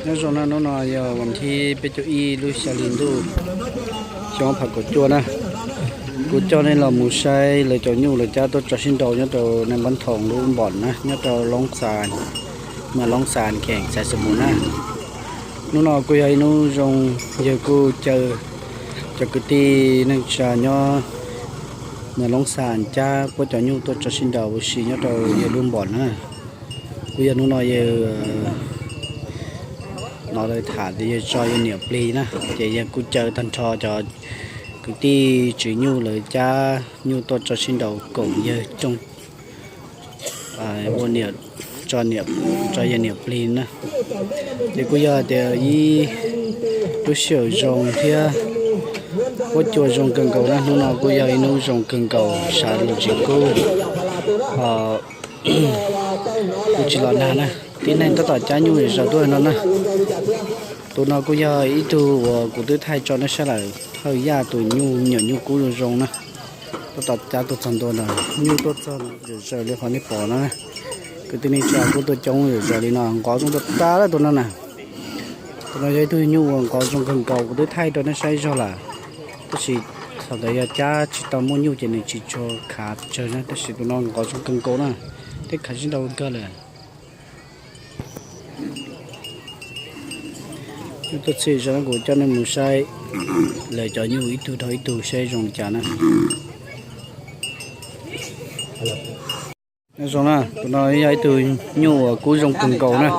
Nyob zoo na, hnub no yog vas thib peb caug ib lub xya hli ntuj xyoo ob phav kaum cuaj na. Kuv coj nej los mus saib lawv cov nyuj lawv cab tuaj tso sib nraus nyob rau Naj Npab Thoom lub npom na, nyob rau Loob Xas, mas Loob Xas kheem Xais Xaim Mus na. Hnub no kuj yog ib hnub zoo, yawg kuj caw cov kwv tij neej tsa nyob mas Loob Xas cab puab cov nyuj tuaj tso sib nraus ua si nyob rau yawg lub npom na. Kuj yog hnub no yawg no lawv tham tias yawg tso yawg niam plig na, ces yawg kuj caw tag nrho cov kwv tij tswv nyuj lawv cab nyuj tuaj tso sib nraus koom yawg rooj, ua niam, tso niam, tso yawg niam plig na. Ces kuj yog tias ib lub sij hawm zoo thiab huab cua zoo kawg nkaus na. Hnub no kuj yog ib hnub zoo kawg nkaus, sab lus tsis kub, kuj tsis los nag na. Tib neeg tab tom cab nyuj zom zaws tuaj no na. Tus no kuj yog ib tug uas kuv twb thaij tso nej saib lawm, Thawj Yaj tus nyuj, me nyuam nyuj kub zoo zoo na. Tab tom cab tuaj txog ntua ntawd, nyuj tuaj txog zom zaws li qhov nej pom no na. Kwv tij neej tsa kuj tuaj coob zom zaws li no, nqov zoo tag tag lawm tus no na. Tus no yog ib tug nyuj uas nqov zoo kawg nkaus, kuv twb thaij rau nej saib zog lawm, tab sis thaum ntawd yog cab tsis tau muaj nyuj ces nws tsis tshua khav tsawg na, tab sis tus no nqov zoo kawg nkaus na, thiab khav sib nraus kawg lawm. Nyuj tuaj txhij zog, kuv coj nej mus saib lawv cov nyuj ib tug dhau ib tug saib zoo li cas na. Nyob zoo na, tus no yog ib tug nyuj uas kub zoo kawg nkaus na.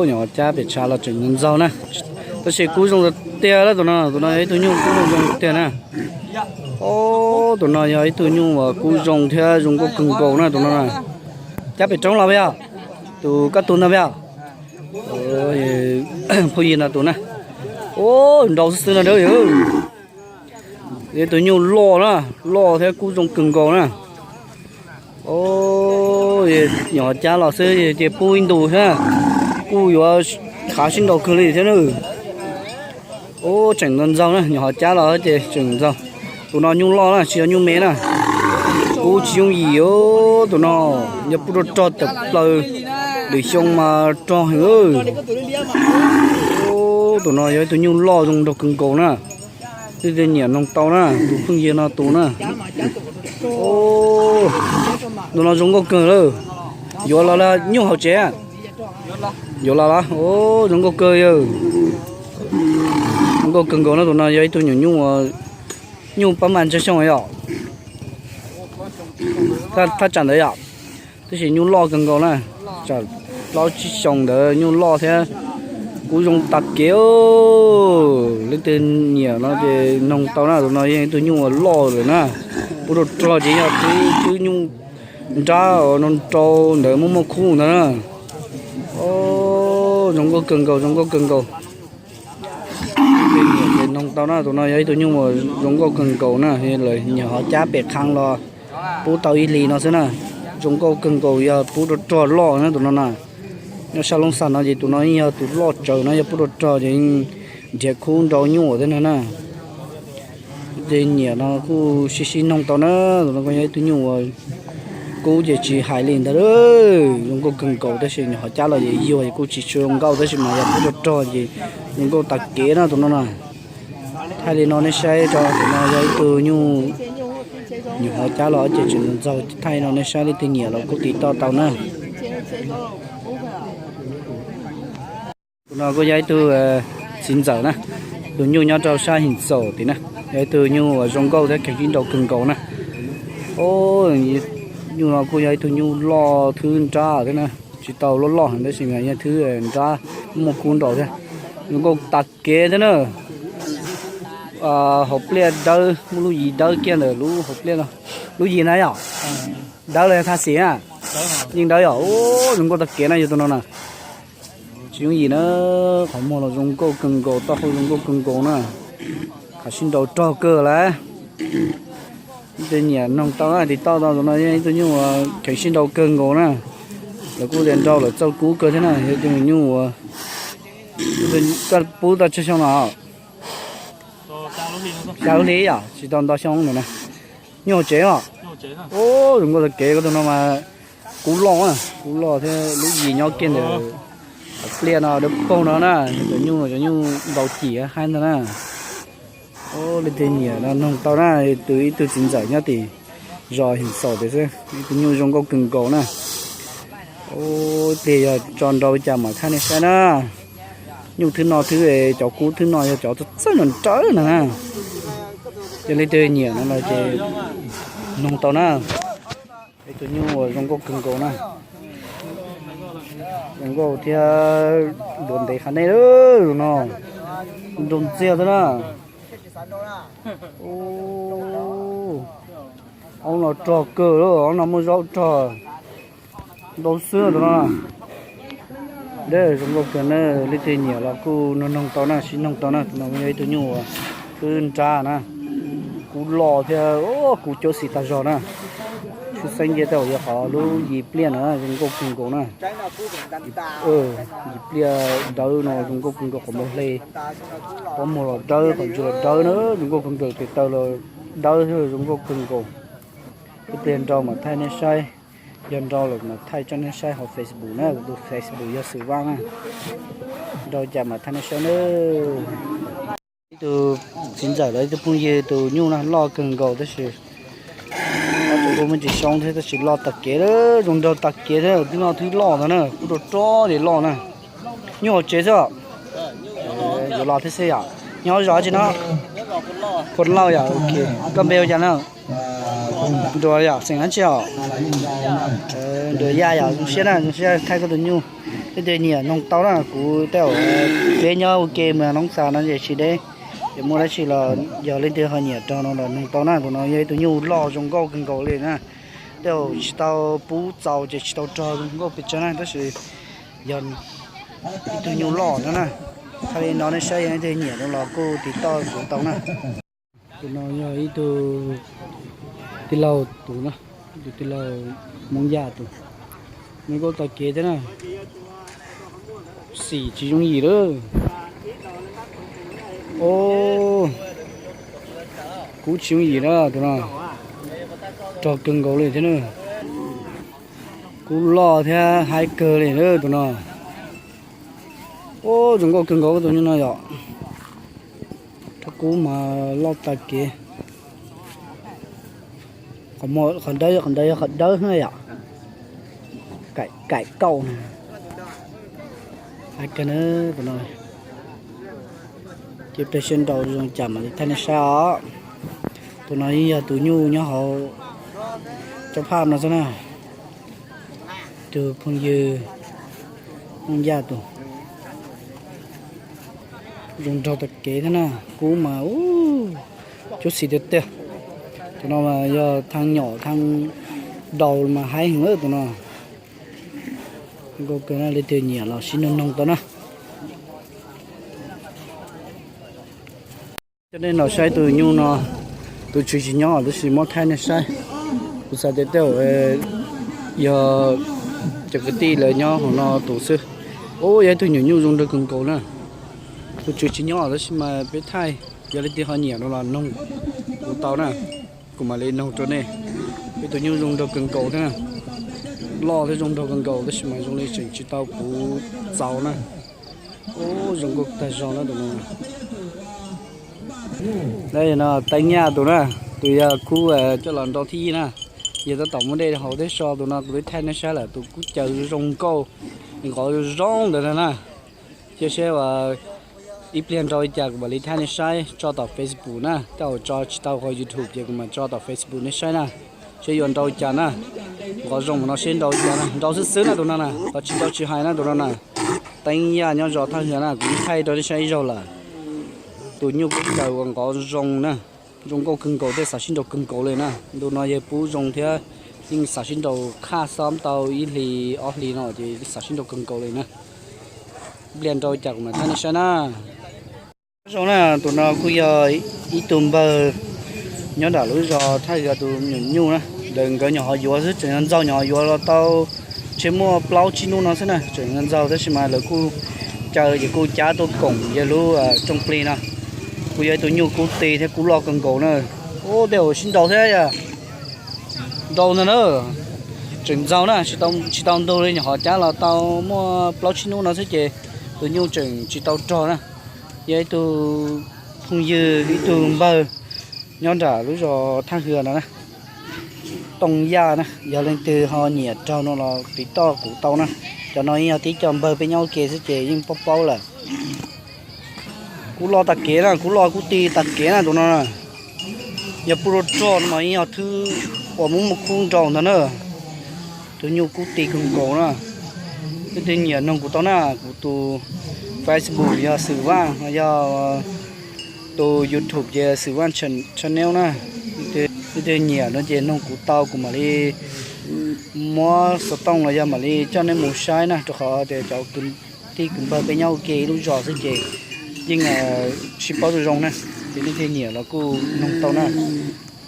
Nyuam qhuav cab pem tshav los tseem ntxaug na, tab sis kub zoo tiag tiag lawm tus no. Tus no yog ib tug nyuj kub zoo zoo tiag na. Tus no yog ib tug nyuj uas kub zoo thiab zoo nkauj kawg nkaus na tus no. Cab pem roob los puas yog? Tus koj tus ntag puas yog? Phooj ywg no tus na. Nraus xwb xwb no dawb. Yog ib tug nyuj loj na, loj thiab kub zoo kawg nkaus na. Nyuam qhuav cab los xwb ces pub ib ntus thiab, kuj yuav khav sib nraus kawg li thiab na. Tseem ntxaug ntxaug na, nyuam qhuav cab los ces tseem ntxaug. Tus no nyuj loj na, tsis yog nyuj me na. Kub tsis yooj yim, tus no yog pub rog rog tawm plaws, lwm xyoo mas rog heev. Tus no yog ib tug nyuj loj zoo nraug kawg nkaus na. Leej twg nyiam noog tau na, tus phooj ywg no tus na. Tus no zoo nkauj kawg lawm. Yuav los los nyuj hauv tsev? Yuav los los. Zoo nkauj kawg yawg. Zoo nkauj kawg nkaus na, tus no yog ib tug nyuam nyuj, nyuj pab mas ntsawg xyoo yom. Thaj tsam ntawd yom, tab sis nyuj loj kawg nkaus na. Tsam plaub tsib xyoo ntawd nyuj loj thiab kub zoo tag kev. Leej twg nyiam no ces noog tau na, tus no yeej ib tug nyuj uas loj lawm na. Pub rog rog ces yog twb nyuj nrab no rau ntawd muaj muaj khub ntawd na. Zoo nkauj kawg nkaus, zoo nkauj kawg nkaus. Leej twg nyiam ces noog tau na, tus no yog ib tug nyuj uas zoo nkauj kawg nkaus na, lawv nyuam qhuav cab pem qhab los pub tau ib hlis no xwb na. Zoo nkauj kawg nkaus, yog pub rog rog loj na tus no na. Nyob sab Loob Xas no ces tus no yeej yog tus loj tsawv no, yog pub rog rog ces nrhiav khub nrau nyuj thiab no na. Leej twg nyiam no kuj sib sib noog tau na, tus no kuj yog ib tug nyuj uas kub ces tsis hais li ntag, zoo nkauj kawg nkaus, tab sis nyuam qhuav cab los ces yuag es kuj tsis tshua zoo nkauj, tab sis mas yog pub rog rog ces zoo nkauj tag kev na tus no na. Thaij li no nej saib tso, tus no yog ib tug nyuj nyuam qhuav cab los ces tseem ntxaug, thaij no nej saib leej twg nyiam los kuj tiv toj tau na. Tus no kuj yog ib tug txiv ntxawm na, tus nyuj nyob rau sab His Xaus tim na, yog ib tug nyuj uas zoo nkauj thiab kheev sib nraus kawg nkaus na. Nyuj no kuj yog ib tug nyuj loj thwb nrab thiab na, tsis tau loj loj heev tab sis mas yog thwb nrab muaj kub nraus thiab, zoo nkauj tag kev thiab na. Hauv pliaj dawb, muaj lub yim dawb kiag ntawm lub hauv pliaj no. Lub yim na yom, dawb los yog thaj xim na? Yeej dawb yom. Zoo nkauj tag kev na yog tus no na. Tsis yooj yim na, qhov muag los zoo nkauj kawg nkaus, taub hau zoo nkauj kawg nkaus na. Khav sib nraus rog kawg lawm. Leej twg nyiam noog tau na, tiv toj tau, tus no yog ib tug nyuj uas kheev sib nraus kawg nkaus na. Lawv kuj tias nrau lawm txaus kub kawg thiab na, yog ib tug nyuj uas, koj pub tau tsawg xyoo no? Xya lub hli yom, tsis tau ntau xyoo ntawm na. Nyuj hauv tsev os. Zoo nkauj tag kev, koj tus no mas kub loj, kub loj thiab lub yim nyob kiag ntawm Pliaj no dawb paug no na, cov nyuj no cov nyuj npau cim haib ntag na. Leej twg nyiam no noog tau na, tus ib tug txiv ntxawm nyob tim zos Him Xaus tias xwb, ib tug nyuj zoo nkauj kawg nkaus na. Pliag yog tso nrau li cas mam thaij nej saib na. Nyuj thwb no thwb, cov kub thwb no yog cov txawj nrawm nrawm na. Yog leej twg nyiam no los ces noog tau na. Ib tug nyuj uas zoo nkauj kawg nkaus na. Zoo nkauj thiab ntuav ntev qhov nej lawm no. Nroo ntxiag xwb na. Aub no rog kawg lawm, aub no muaj zaub rog ntau xwb tus no. Dab zoo nkauj kawg na, leej twg nyiam los kuj noog noog tau na, sib noog tau na. Tus no yog ib tug nyuj uas twb nrab na, kub loj thiab kub cuab xim tag zog na. Tshwj xeeb nce tej zaum yog qhov lub yim pliaj na zoo nkauj kawg nkaus na. Yim pliaj dawb no zoo nkauj kawg nkaus, qhov muag hle, pob muag los dawb, qhov ntswg los dawb na, zoo nkauj kawg nkaus, tes taw los dawb thiab zoo nkauj kawg nkaus. Ib pliag nrau mam thaij nej saib, yog nrau lawm mam thaij tso nej saib hauv Facebook na, kuv tus Facebook yog Xwm Vaj na. Nrau cas mam thaij nej saib na. Ib tug txiv ntxawm los ib tug phooj ywg tus nyuj no loj kawg nkaus tab sis ob tug kuj muaj tsis soob thiab tab sis loj tag kev, zoo nraug tag kev thiab, twb no twb loj ntag na, kub rau rau li loj na. Nyuj hauv tsev xwb. Yuav los thiab xwb yom. Nyob zos tsi no? Phu Lauj yom, ok. Koj npe hu cas na? Nruas yom, xeem dab tsi os? Nruas Yaj yom, zoo siab na, zoo siab thaij koj tus nyuj. Leej twg nyiam noog tau na, kuv tej zaum peb nyob ua ke mus Hoob Xas no ces tsis deb, ces muaj dab tsi los yog leej twg ho nyiam rog no los noog tau na. Tus no yog ib tug nyuj loj zoo nkauj kawg nkaus li na. Tej zaum tsis tau pub txaus ces tsis tau rog zoo nkauj pes tsawg na, tab sis yog ib tug nyuj loj no na. Thaij li no nej saib, yog leej twg nyiam no los kuj tiv toj kuv tau na. Tus no yog ib tug tij laug tus na, ib tug tij laug Hmoob Yaj tus. Zoo nkauj tag kev thiab na. Xim tsis yooj yim lawm. Kub tsis yooj yim na tus no. Rog kawg nkaus li thiab na. Kub loj thiab haib kawg li na tus no. Ub, zoo nkauj kawg nkaus tus nyuj no yom. Rab kub mas loj tag kev. Qhov dawb, qhov ntawd yog qhov dawb na yom. Kaim kaum na. Haib kawg na tus no. Ces peb sib nrau zoo cas mam li thaij nej saib os. Tus no yeej yog tus nyuj nyob hauv cov phaj no xwb na. Tus phooj ywg Hmoob Yaj tus. Zoo nraug tag kev thiab na, kub mas ub, cuab xim tiag tiag. Tus no mas yog thaj nyom thaj daus mas haib heev lawm tus no. Nkauj kawg na, leej twg nyiam los sib noog noog tau na. Coj nej los saib tus nyuj no, tus tswv tsis nyob tab sis muab thaij nej saib. Kuv xav tias tej zaum yog cov kwv tij lawv nyob hauv no tus xwb. Ub, yog ib tug nyuam nyuj zoo nraug kawg nkaus na. Tus tswv tsis nyob tab sis mas peb thaij, yog leej twg ho nyiam no los noog kuv tau na, kuv mam li noog rau nej. Ib tug nyuj zoo nraug kawg nkaus thiab na, loj thiab zoo nraug kawg nkaus tab sis mas zoo li tseem tsis tau puv txaus na. Ub, zoo nkauj tag zog na tus no. Dab no Teeb Yaj tus na, tus yog kub coj los nrau thib ib na. Yog tab tom muaj dej hauv thiab so tus no kuv twb thaij nej saib lawm, tus kub caws zoo nkauj, nqov zoo ntawd na. Cia seb ua ib pliag nrau li cas kuv mam li thaij nej saib tso tom Facebook na, tej zaum tso tsis tau hauv YouTube ces kuv mam tso tom Facebook nej saib na. Seb yuav nrau li cas na. Nqov zoo mas no seb nrau li cas na, nrau xwb xwb na tus no na, qhov tsis nrau tsis hais na tus no na. Teeb Yaj nyob zos Thaj Hwm na, kuv twb thaij rau nej saib ib zaug lawm. Tus nyuj kub caws uas nqov zoo na, zoo nkauj kawg nkaus thiab xav sib nrau kawg nkaus li na. Ntu no yog pub zoo thiab yeej xav sib nrau, khaj xob tau ib hlis ob hlis no ces xav sib nrau kawg nkaus li na. Ib pliag nrau cas kuv mam thaij nej saib na. Zoo na, tus no kuj yog ib tug npawg nyob nram lub zos Thaj Hwm tus nyuam nyuj na, nkawd nyuam qhuav yuav xwb, tseem ntxaug nyuam qhuav yuav los tau ntshe muaj plaub tsib hnub no xwb na, tseem ntxaug tab sis mas lawv kuj caw ces kuj cab tuaj koom yawg lub rooj plig no. Kuj yog ib tug nyuj kub ti thiab kub loj kawg nkaus na. Ub, tej zaum sib nrau thiab yog nrau ntag na. Tseem ntxaug na, tsis tau ntug li, nyuam qhuav cab los tau muaj plaub tsib hnub no xwb ces tus nyuj tseem tsis tau rog na. Yog ib tug phooj ywg, ib tug npawg nyob nram lub zos Thaj Hwm no na, Tooj Yaj na. Yog leej twg ho nyiam raug no los tiv toj kuv tau na. Cov no yeej yog tib co npawg peb nyob ua ke xwb ces yeej paub paub lawm. Kub loj tag kev na, kub loj kub ti tag kev na tus no. Yog pub rog rog no mas yeej yog thwb uas muaj muaj kub nraus ntag na. Tus nyuj kub ti kawg nkaus na. Leej twg nyiam noog kuv tau na, kuv tus Facebook yog Xwm Vaj, yog tus YouTube ces Xwm Vaj Channel na. Leej twg nyiam no ces noog kuv tau, kuv mam li muab xov tooj los yog mam li coj nej mus saib na, rau qhov tias cov kwv tij kwv npawg peb nyob ua ke ib lub zos xwb ces yeej sib paub zoo zoo na. Ces leej twg nyiam los kuj noog tau na.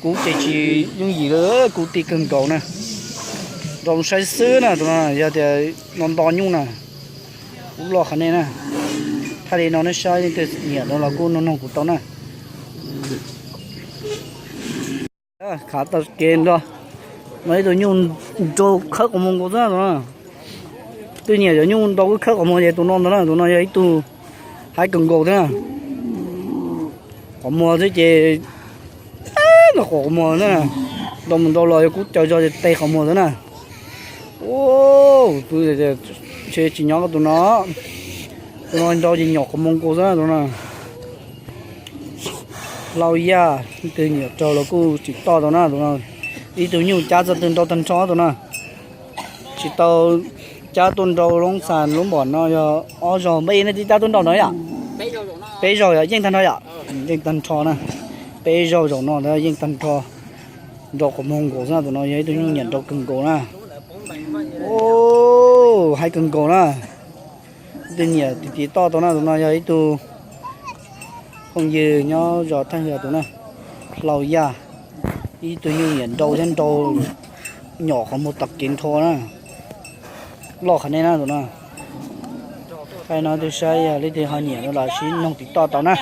Kub ces tsis yooj yim li, kub ti kawg nkaus na. Rau saib xwb na, tus no yog tias no nto nyuj na, kub loj qhov nej na. Thaij li no nej saib, leej twg nyiam no los kuj noog noog kuv tau na. Khav tag kev nrog no ib tug nyuj nrau khawb qhov muag nkaus xwb na tus no. Twb nyiam cov nyuj nrau khawb qhov muag ces tus no ntag na, tus no yog ib tug haib kawg nkaus xwb na. Qhov muag xwb ces nrau qhov muag xwb na, nrau mus nrau los yog kub caws zog ces teg qhov muag xwb na. Ntshe tsis nyob tus no, tus no nrau ces nyom qhov muag nkaus xwb na tus no. Hlau Yaj, leej twg nyiam raug los kuj tsis toj tau na tus no. Ib tug nyuj cab txog twg nrau tag nrho tus no. Tsis tau cab tuaj nrau loob xas lub npom no yog ob zaug, npaj nej twb cab tuaj nrau ntawd yom? Peb zaug yom, yeej tag nrho yom? Yeej tag nrho na. Peb zaug zaum no ntawd yeej tag nrho. Nrau qhov muag nkaus xwb na tus no, yog ib tug nyuj nyiam nrau kawg nkaus na. Haib kawg nkaus na. Ib tug nyiam tiv tiv toj tau na tus no, yog ib tug phooj ywg nyob zos Thaj Hwm tus na, Hlau Yaj. Ib tug nyuj nyiam nrau thiab nrau nyom qhov muag tag kev nrho na. Loj qhov nej na tus no. Thaij no twg saib, yog leej twg ho nyiam no los sib noog tiv toj tau na.